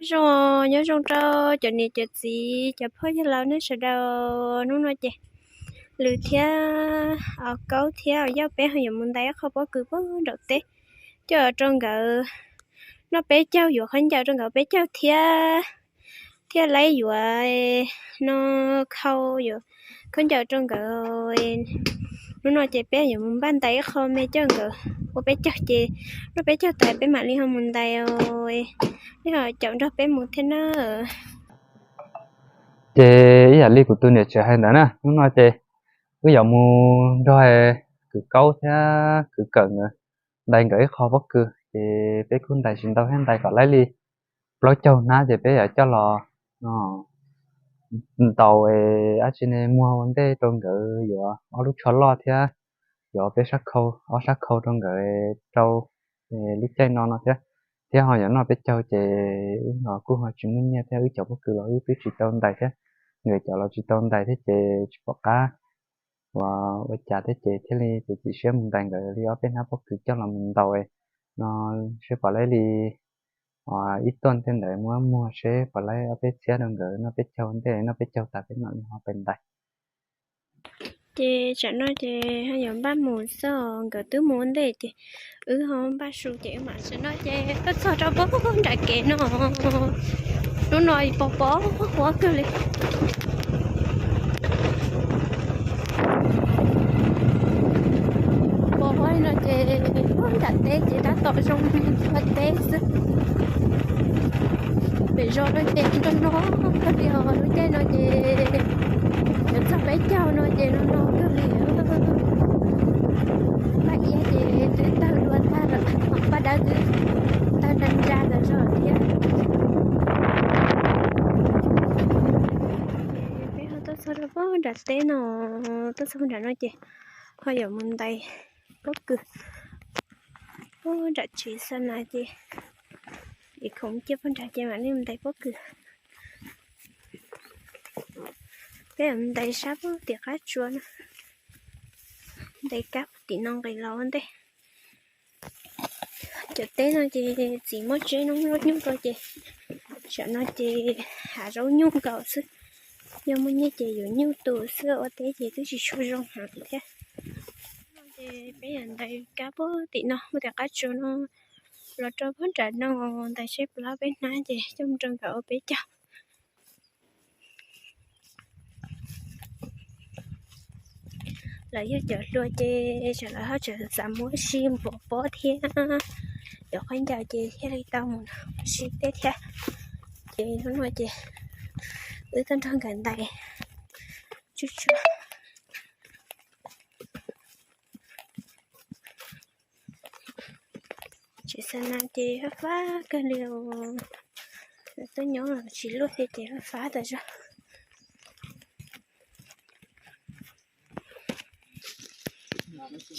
Zoo, nyob zoo rau cov niam cov txiv cov phooj ywg laus nej sawv daws. Hnub no ces Lwm thiab Os Kaub thiab Os Yauj peb ho yuav mus ntais ib qho pob kws puag nraum teb, coj rau nkawd noj peb caug, yuav khaub ncaws rau nkawd peb caug thiab, thiaj li yuav no khau, yuav khaub ncaws rau nkawd. Hnub no ces peb yuav mus npaj ntais ib qho me coj nkawd ua peb caug ces noj peb caug tas peb mam li ho mus ntais os. Nej ho caum nrog peb mus thiab na. Ces ib yam li kuv tus niam tsev hais ntawd na, hnub no ces wb yuav mus nrog kwv Kaub thiab kwv Kawm nkawd ntais nkawd ib qho pob kws, ces peb kuj ntais tsis ntau thiab, ntais kom laib li plaub caug hnab ces peb yuav coj los ntaus es dab tsi ne, muag ua ntej rau nkawd yuav ob lub tsho loj thiab yuav peb sab khau, ob sab khau rau nkawd rau lub caij no no thiab. Thiab ho yuav noj peb caug ces wb los kuj ho tsis muaj nyiaj thiab, wb cov pob kws los wb twb tsis tau ntais thiab, nkawd cov los tsis tau ntais thiab ces tsis pom qab ua, ua cas thiab ces thiaj li txiav txim siab mus ntais nkawd li ob peb hnab pob kws coj los mus ntaus no seb puas laib li ib tuaj tej ntawd muab muag seb puas laib ob peb txhiab rau nkawd noj peb caug ntej, noj peb caug tas peb mam li ho pais ntais. Ces tsam no ces ho yuav npaj mus xwb, nkawd twb mus ua ntej ces wb ho npaj su ces wb mam, tsam no ces tuaj txog rau pob nram kev no. Hnub no pos pos huab kawg li. Pos huab li no ces nram teb ces tab tom zoo ua teb xwb. Pem zos no ces nrog no kawg li os, lub caij no ces yuav txog peb caug no ces no no kawg li. Paj iab ces twb tawg dua tag lawm, paj dawb twb tawg nra nra tas zog thiab. Peb ho tuaj txog rau pob nram teb no, tuaj txog nram no ces ho yuav mus ntais pob kws pob nram tsev xa nas ces, es khoom ciaj pob nrad ces mam li mus ntais pob kws. Peb yuav mus ntais sab pob tim qab tsua no, ntais kab tim no nqis los ua ntej. Cov teb no ces txiv muab tseb noob lub nyuj rau ces tsam no ces hav zaub nyuj nkaus xwb. Yog muaj nyiaj ces yuav nyuj tus xwb, ua teb ces twb tsis tshua zoo heev thiab. Ces peb yuav ntais kab pob tim no, mus tim qab tsua no los rau pob nram no, ntais seb puas laib peb hnab ces coj mus rau nkawd ua peb caug. Lawv yog cov hluas ces tsam lawv ho tseem xav mus ua si npaum pob thiab, yuav khaub ncaws ces thiaj li tau mus ua si teb thiab. Ces hnub no ces wb tuaj nrog nkawd ntais tsuj tsuag. Tsev xa nas ces fab fab kawg li os. Lawv tuaj nyob los tsis luaj thiab ces fab fab tas zog.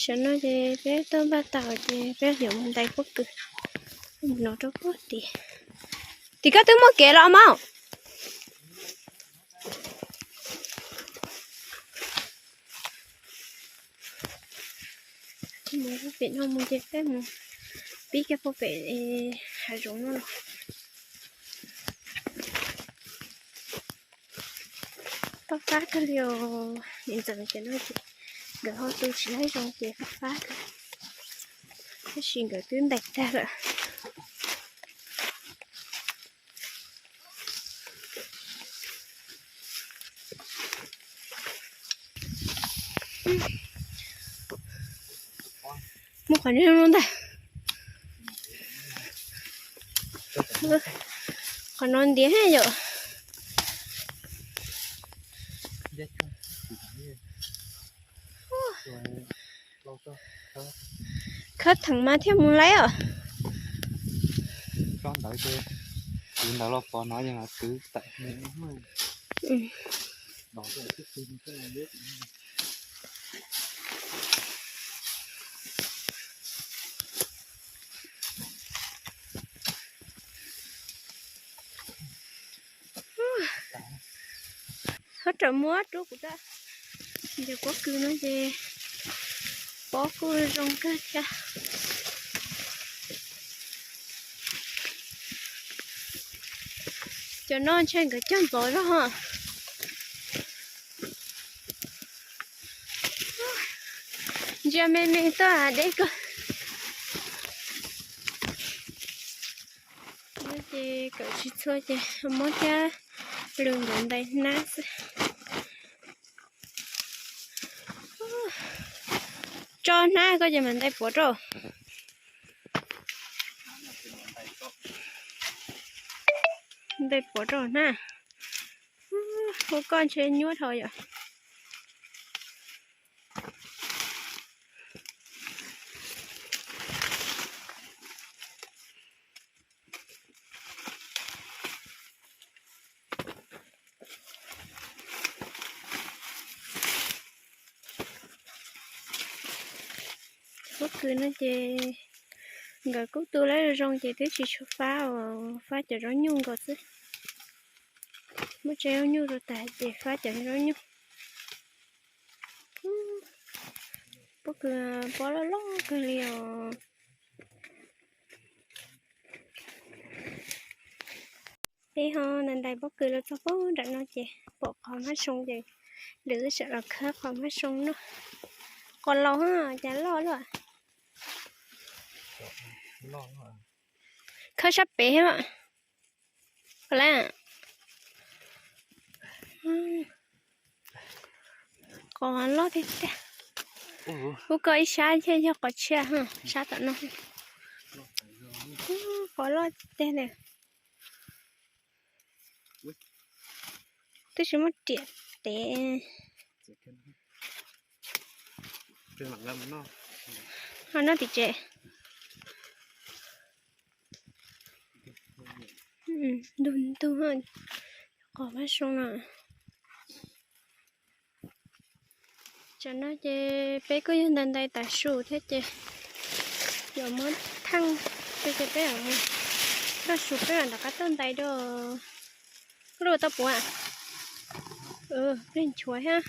Tsam no ces peb tuaj npaj tau ces peb yuav mus ntais pob kws. Mus no rau pob tim. Tim koj twb muaj kev los mas. Mus pem no mus ces peb mus pib kiag puag pem hav zoov no los. Fab fab kawg li os, niam ntxawm cov no ces nkawd ho tu tsis laib zoo ces fab fab kawg, tab sis nkawd twb ntais tag lawm. Muaj qhov no ntag. Qhov no ntiav yom. Khawb theem mas thiaj mus laib os. Hab ram muab rub kuv tau. Cov pob kws no ces pob kuj zoo kawg thiab. Cov no ntshe nkawd cog ntxov zog ho. Ntsia me me tuaj deb kawg. Ces kawm tsis txhua ces muab thiab lwm nkawd ntais hnab xwb. Tso hnab koj ces mam ntais puav rau. Ntais puav rau hnab. Ua koj ntshe nyuaj dhau yom. Pob kws no ces nkawd kuj tu lawv zoo ces twb tsis tshua fab, fab cov zaub nyuj nkaus xwb. Muab tsev zaub nyuj rau tas ces fab cov zaub nyuj. Pob kws pob loj loj kawg li os. Peb ho ntais ntais pob kws los txog pem nram no ces pom qhov hmab soo ces lwm wb sawv los khawb qhov hmab soo noj. Qos laus cas loj luaj. Khawb sab pem thiab. Qos loj tiag tiag. Ub, koj ib sab thiaj yog qos tshiab, sab tom no. Qos loj tiag li. Twb tsis muaj riam tev. Ho noj tim tsev. Ntug ntug, qos hmab soo no. Tsam no ces peb kuj yog ntais ntais tav su thiab ces yuav muab theej, ces peb yuav mus noj su peb mam rov qab tuaj ntais dua. Koj lub tau puav? Peb nchuav thiab.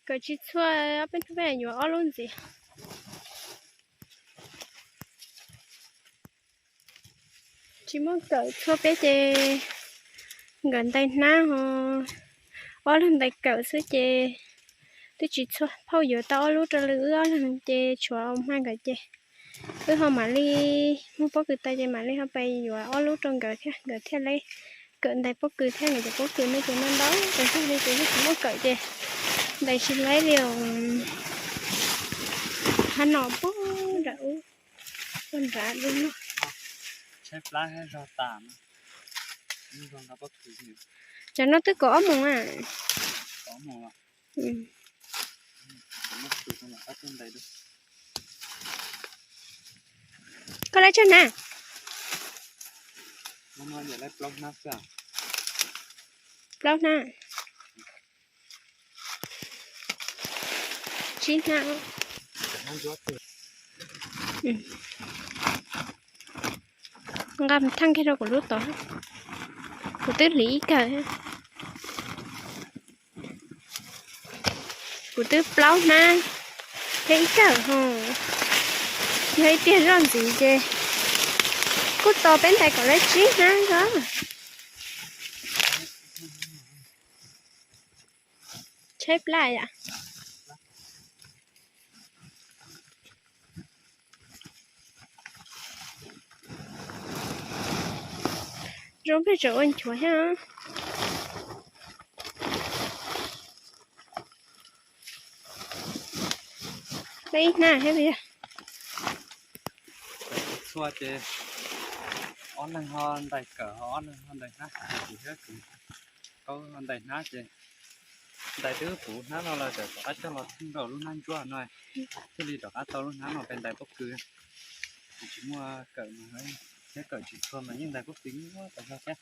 Kawm tsis txhua, ob peb hnub peb yuav ob lub ntxiv. Tsis muaj kawm txhua peb ces nkawd ntais hnab ho, ob leeg ntais kawm xwb ces twb tsis txhua phauj yuav tau ob lub rau lwm wb ob leeg ces tshuav hma nkawd ces wb ho mam li muag pob kws tas ces mam li ho pais yuav ob lub rau nkawd thiab, nkawd thiaj li kawm ntais pob kws thiab. Nkawd cov pob kws no ces no ntau tes xwb li ces yeej tsis muaj kawm ces ntais tsis laib li os. Hab no pog nram ub, pog nrad li no. Tsam no twb kaum ob moos a. Koj lab tsawg hnab? Plaub hnab. Tsib hnab. Nqa theej kiag rau kuv lub tod. Kuv twb hliv ib kawm. Kuv twb plaub hnab thiab ib kawm ho. Yog ib tiag zoj ntxiv ces kuj tau peb ntais kom lawv tsib hnab xwb. Tshaib plab yam. Zoo pheej tseem ua nchuav thiab. Peb ib hnab thiab. Txhua ces ob leeg ho ntais kawm ho ob leeg ho ntais hnab, kuv thiab kuv Kaub ho ntais hnab ces ntais twb puv hnab no lawm, rov qab coj los theej rau lub hnab ntsuab no, thiaj li rov qab tau lub hnab no pais ntais pob kws. Tsis muaj kawm mas, thiab kawm tsis txhua mas yeej ntais pob kws nyuaj tas zog thiab.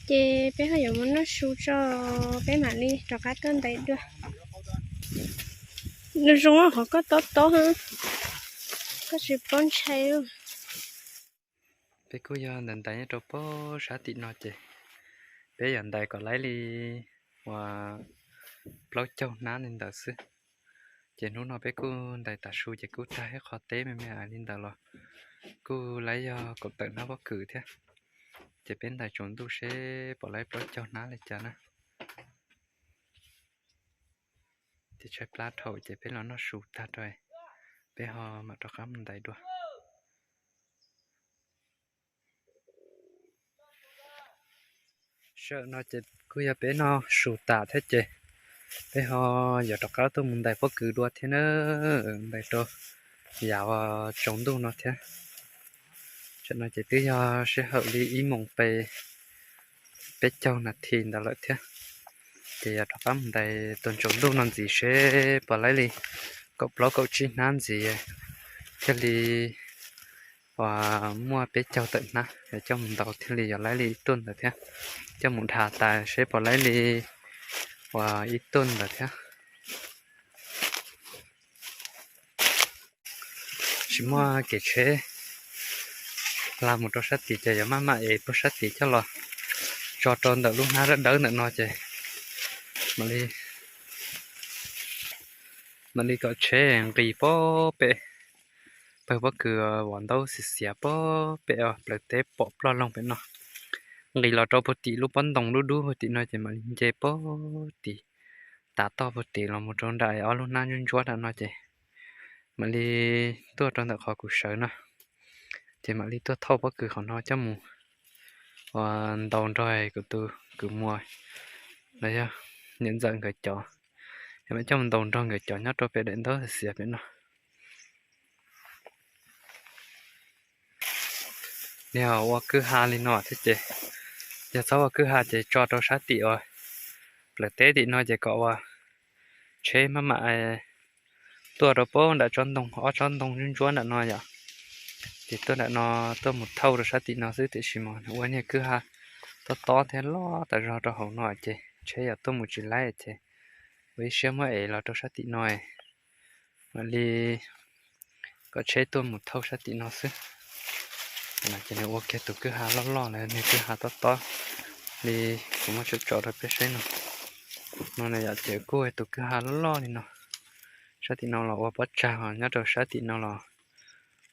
Ces peb ho yuav mus noj su tso, peb mam li rov qab tuaj ntais dua. Nws zoo qhov koj tob tob, koj tsis paub ntshai. Peb kuj yog ntais ntais nyob rau pem sab tim no ces peb yuav ntais kom laib li uas plaub caug hnab li ntawd xwb. Ces hnub no peb kuj ntais tav su ces kuj tag ib qho teb me me li ntawd los kuj laib yog kaum tawm hnab pob kws thiab. Ces peb ntais tsaus ntuj seb pom laib plaub caug hnab li cas na. Ces tshaib plab dhau ces peb los noj su tag rau, peb ho mam rov qab mus ntais dua. Sij hawm no ces kuj yog peb noj su tas thiab ces peb ho yuav rov qab tuaj mus ntais pob kws dua thiab na, ntais rau yav tsaus ntuj no thiab. Tam no ces twb yog sij hawm li ib moos peb, peb caug nas this ntawd lawm thiab. Ces yog rov qab mus ntais tuaj tsaus ntuj no ntxiv seb puas laib li kaum plaub kaum tsib hnab ntxiv thiaj li uas muaj peb caug tawm hnab, coj mus ntaus thiaj li yog laib li ib tuaj ntawd thiab. Coj mus dhas tas seb puas laib li uas ib tuaj ntawd thiab. Tsis muaj kev tsheb hla mus rau sab tid ces yuav maj mam ev puag sab tid coj los tso rau ntawm lub hnab dawb dawb ntawm no ces mam li, mam li kom tsheb nqis puag pem, pawg pob kws uas ntaub xiav xiav puag pem, plawv teb pom ploj loog pem no, nqis los rau puag tim lub pob ntoo dub dub puag tim no ces mam li nce puag tim, tav toj puag tim los mus rau nram ob lub hnab ntsuab ntsuab nram no ces mam li tuaj rau ntawm qhov kuv sawv no, ces mam li tuaj thauj pob kws qhov no coj mus uas ntaus nrog kuv tus kwv muam los yog niam ntxawm nkawd cov, es mam coj mus ntaus nrog nkawd cov nyob rau pem daim ntaub xiav pem no. Yog ua kwj ha li no thiab ces, yog txhob ua kwj ha ces tso rau sab tim uas plawv teb tim no ces kom ua tsheb maj mam tuaj rau puag nram tsob ntoo, ob tsob ntoo ntsuab ntsuab nram no yom. Ces tuaj nram no, tuaj mus thauj rau sab tim no xwb tiam sis mas ua niag kwj ha tob tob thiab loj tas zog rau hauv no ces tsheb yog tuaj mus tsis laib ces ua ib siab muab ev los rau sab tim no, mam li kom tsheb tuaj mus thauj sab tim no xwb. Ces nws ua kiag tus kwj ha loj loj los niag kwj ha tob tob li kuv muab tso rau peb saib no. No yom, ces kuj tus kwj ha loj loj li no. Sab tim no los ua pob tsag, nyob rau sab tim no los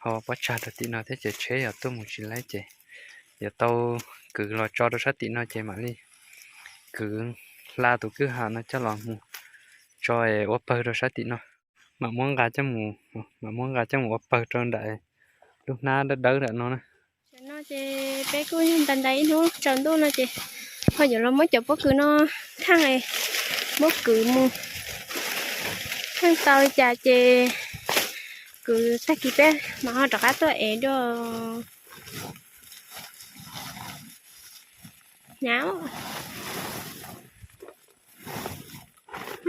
ho ua pob tsag rau tim no thiab ces tsheb yog tuaj mus tsis laib ces yuav tau kwv los tso rau sab tim no ces mam li kwv hla tus kwj ha no coj los mus tso ua pawg rau sab tim no. Mam muab nqa coj mus, mam muab nqa coj mus ua pawg rau nram lub hnab dawb dawb nram no na. Tam no ces peb kuj ntais ntais ib hnub tsaus ntuj no ces ho yuav los muab cov pob kws no thaij, muab kwv mus thaij tau li cas ces kwv tag kis peb mam ho rov qab tuaj ev dua.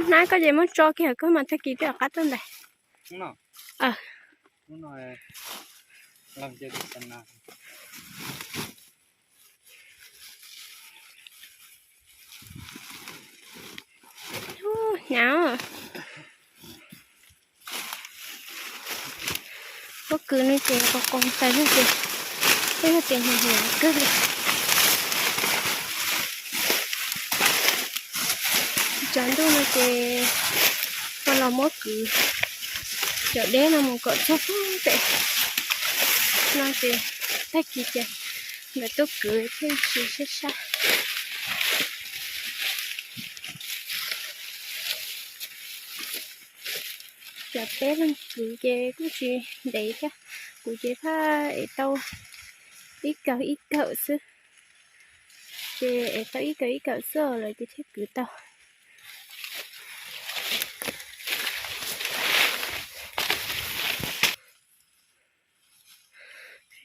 Hnab koj ces muab tso kiag koj mam tag kis peb rov qab tuaj ntais. Hnyav. Pob kws no ces qos qos tas zog ces, tej zog ces hnyav hnyav kawg li. Tsaus ntuj no ces ho los muab kwv cov deb no mus kom txog pem no ces tag kis ces nkawd tuaj kwv thiaj tsis sab sab. Cov teb leej kwv ces kuj tsis ntev thiab, kuv ces thaj ev tau ib kawm ib kawm xwb. Ces ev tau ib kawm ib kawm xwb lawv ces thiaj kwv tau.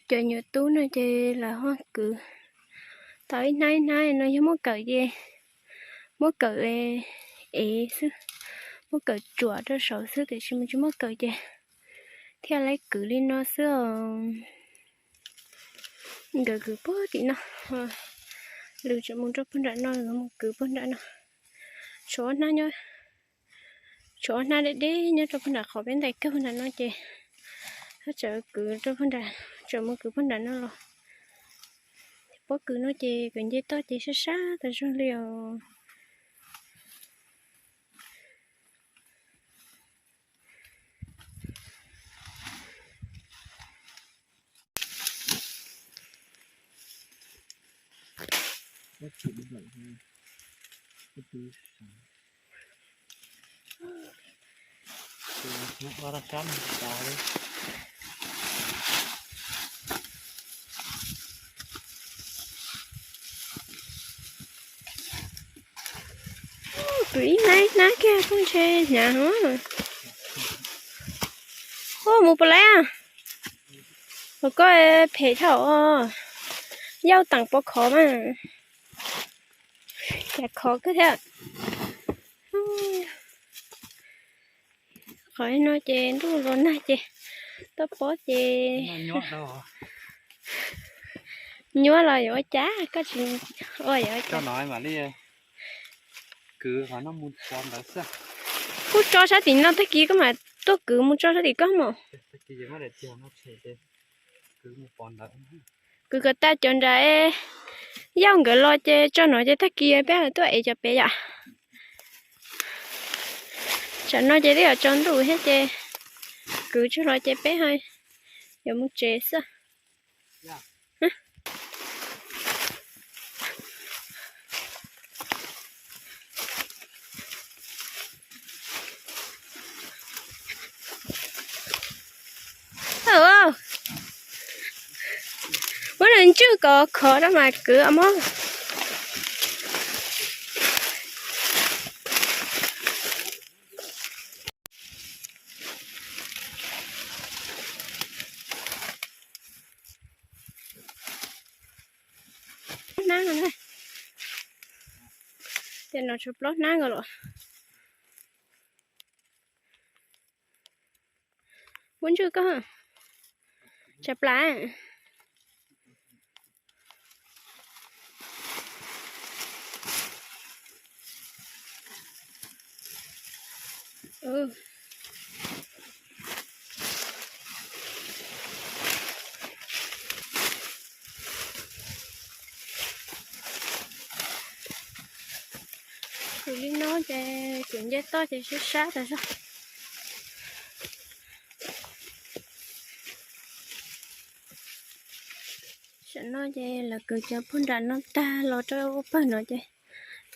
Cov nyuam tub no ces lawv ho kwv tau ib hnab ib hnab no yog muab kawm ces muab kawm ev xwb, muab kawm tsuam rau saud xwb tiam sis mas tsis muab kawm ces thiaj li kwv li no xwb os. Nkawd kwv puag tim no, lwm tseem mus rau puag nram no, lwm mus kwv puag nram no. Tshuav hnab nyob, tshuav hnab deb deb nyob rau puag nram qhov peb ntais kawg nram no ces, tseem kwv rau puag nram, tseem mus kwv puag nram no los. Pob kws no ces kwv nce toj ces sab sab tas zog li os. Kwv ib hnab ib hnab kiag phooj ntse hnyav. Ua mus puas laib? Ua koj phem dhau. Yauj teem pov khov mas, cas khov kawg thiab. Qhov no ces ntuj los nag ces toj pob ces nyuab los yuav ua cas, koj tsis ua yuav ua cas. Kuj tso sab tim no, tag kis koj mam tuaj kwv mus tso sab tim koj mos. Kwv kom tag cov nram Yauj nkawd los ces tso no ces tag kis peb tuaj ev cov pem yom. Tsam no ces twb yuav tsaus ntuj thiab ces kwv tsuag los ces peb yuav mus tsev xwb. Muab nws ntswj kom khov rau mas kwv mog. Hnab no, tias no tshuav plaub hnab nkaus los. Muab ntswj koj, tsam plas. Kwv li no ces kwv nce toj ces sab sab tas zog. Tam no ces lawv kwv cov puag nram no tag los rau ua pawg no ces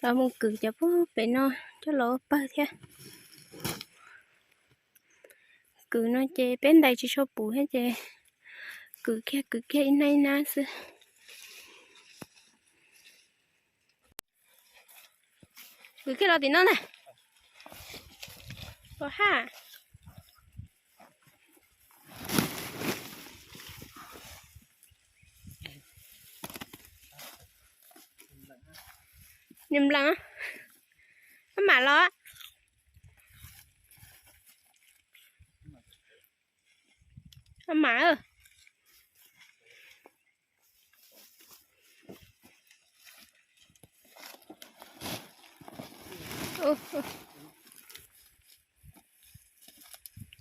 lawv mus kwv cov puag pem no coj los ua pawg thiab. Kwv no ces peb ntais tsis tshua puv thiab ces kwv kiag kwv kiag ib hnab ib hnab xwb. Kwv kiag los tim no ntag. Ua ha. Nws nplees, maj mam los. Maj mam.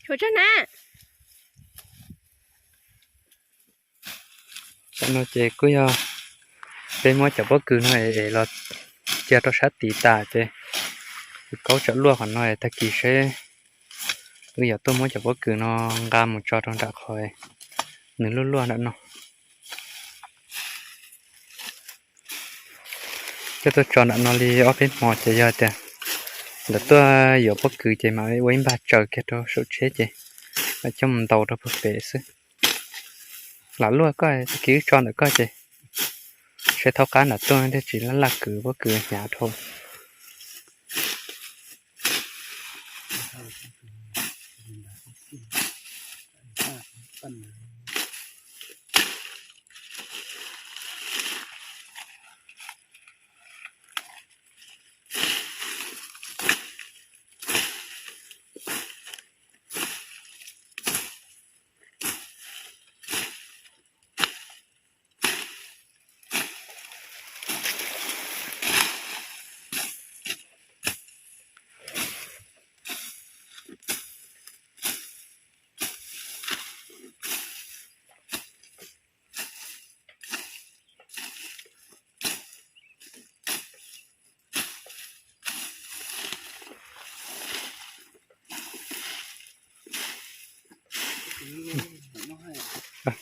Tshuav tsawg na. Tam no ces kuj yog peb muab cov pob kws no es los cia rau sab tid tas ces wb kaub tsam luaj qhov no es tag kis seb wb yuav tuaj muab cov pob kws no nqa mus tso rau nram qhov nws luaj luaj nram no. Coj tuaj tso nram no li ob peb hmo ces yog tias lawv tuaj yuav pob kws ces mam ua ib npag tsaws kiag rau saum tsheb ces mam coj mus ntaus rau puag pem xwb. Lam luaj koj tag kis wb tso ntawm koj ces seb thaub qab nram tuaj thiaj tsis laj laj kwv pob kws hnyav dhau.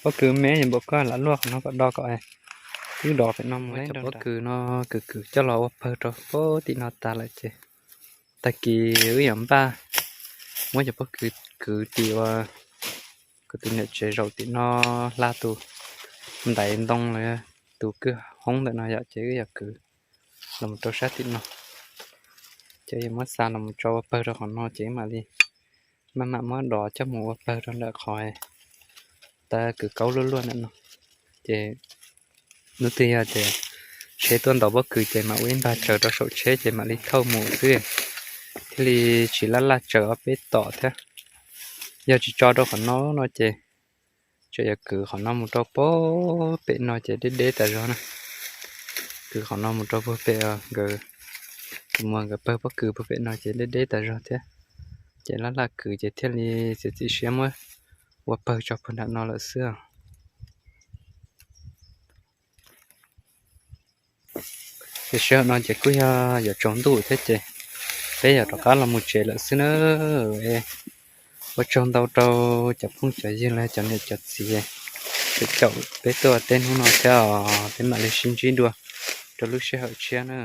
Pob kws me npaum koj lam luaj qhov no kom do kom Wb dov pem no mus, cov pob kws no kwv kwv coj los ua pawg rau pem tim no tas lawm ces tag kis wb yuav npaj muab cov pob kws kwv tim ua kuv tus niam tsev zaum tim no hla tus ntaiv ntoo los tus kwj hoob ntawm no yom, ces wb yuav kwv los rau sab tim no. Ces yuav muab xa los tso ua pawg rau qhov no ces mam li maj mam muab dov coj mus ua pawg rau ntawm qhov tav kwv kaub luaj luaj ntawm no. Ces hnub twg yog tias tsheb tuaj ntaus pob kws ces mam ua ib npag tsaws rau saum tsheb ces mam li thauj mus xwb, thiaj li tsis laj laj tsaws ob peb tom thiab. Yog tsis tso rau qhov no no ces tseem yuav kwv qhov no mus rau puag pem no ces deb deb tas zog na. Kwv qhov no mus rau puag pem nkawd, tus muam nkawd pawg pob kws puag pem no ces deb deb tas zog thiab. Ces laj laj kwv ces thiaj li txiav txim siab muab ua pawg tso puag nram no lawm xwb. Ces sij hawm no ces kuj yog yuav tsaus ntuj thiab ces peb yuav rov qab los mus tsev lawm xwb na. Ua tsaug ntau rau cov phooj cov ywg los cov niam cov txiv caum peb tuaj teb hnub no thiab os, peb mam li sib ntsib dua rau lub sij hawm tshiab na.